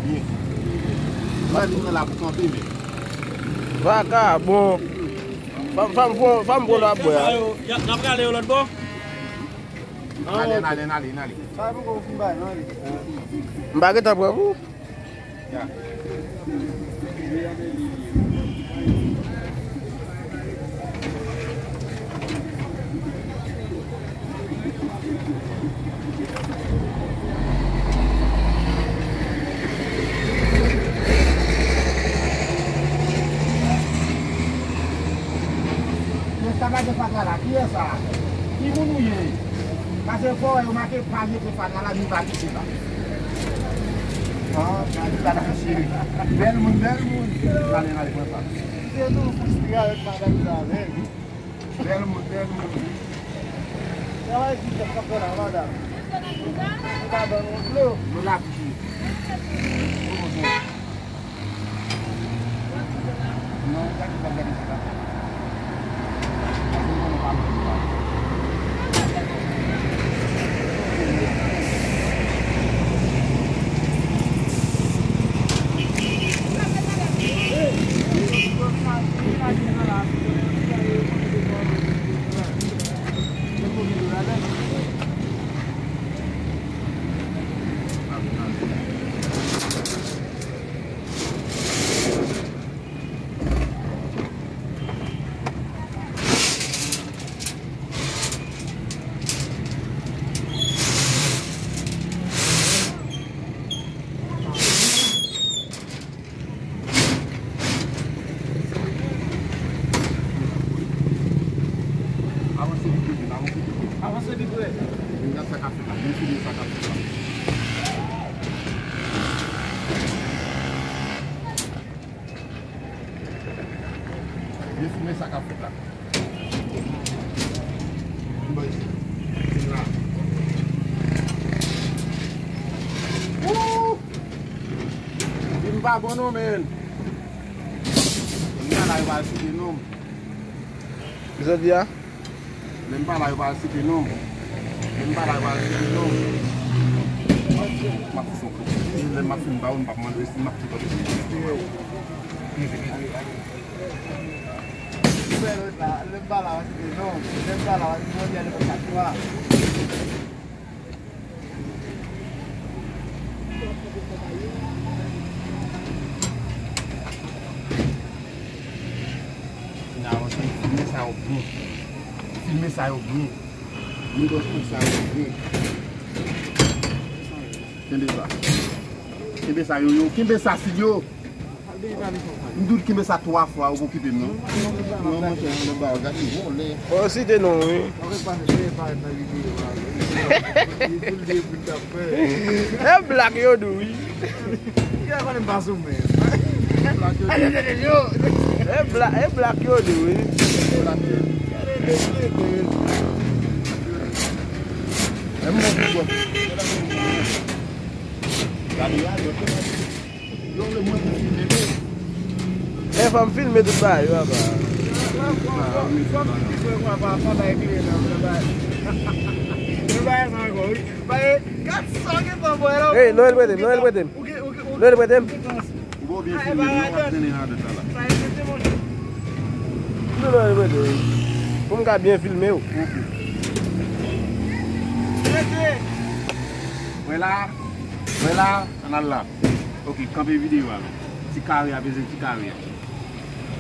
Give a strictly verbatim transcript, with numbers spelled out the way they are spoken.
Byen. Mwen vin nan la pou kanpe, men. Vakabon. Fanm, fanm, fanm, fanm pran lòt bò a. N ap rale yo lòt bò. N ale, n ale, n ale, n ale. M pa gentan pran pou. Esklavaj de fatra la, kiyès sa? Ki moun ou ye? Pase fò yo make pa jete fatra la, nou pa kite la. Ah, sa di pa nan cheri. Bèl moun, bèl moun. N ale, n ale, pran sa. Se nou fristre avèk madanm sa, men. Bèl moun, bèl moun. Travay di tèt k ap fè la, madanm. Ou pa ban nou dlo. Nou la pou. Non, gade, gade, gade. Avanse pi pre, avanse pi pre. Avanse pi pre. Vin gad sa k ap fèt la, vin fini sa k ap fèt la. Vin filme sa k ap fèt la. Woo! Vin pa bon non, men. Vin la, yo pral site non. Kisa w di a? Lè m pa la, yo pral site non. Lè m pa la, yo pral site non. M ap fè son kote. Lè m ap fin ba ou, m p ap mande si m ap tout ap. Lè m pa la, yo pral site non. Lè m pa la, yo pral site non. N avanse, filme sa yo byen. Filme sa yo byen. Mwen dwe filme sa yo byen. Kenbe sa. Kenbe sa, yo, yo. Kenbe sa, Silyo. M di w kenbe sa twa fwa, ou pa okipe m, non. Non, monchè, anlè ba, gade vòlè. Ou site non, wi. E blak yo di w, wi. E bla-, e blak yo di w, wi. E fò m filme tout bagay yo apa. Ey, Noël prete m, Noël prete m. Noël prete m. Ou pa byen filme, non, w ap trennen ladan sa la. Noël prete m. Pou m ka byen filme w. Wè la, wè la, ann al la. Ok, kanpe videyo a, men. Ti kare a, bezwen ti kare a.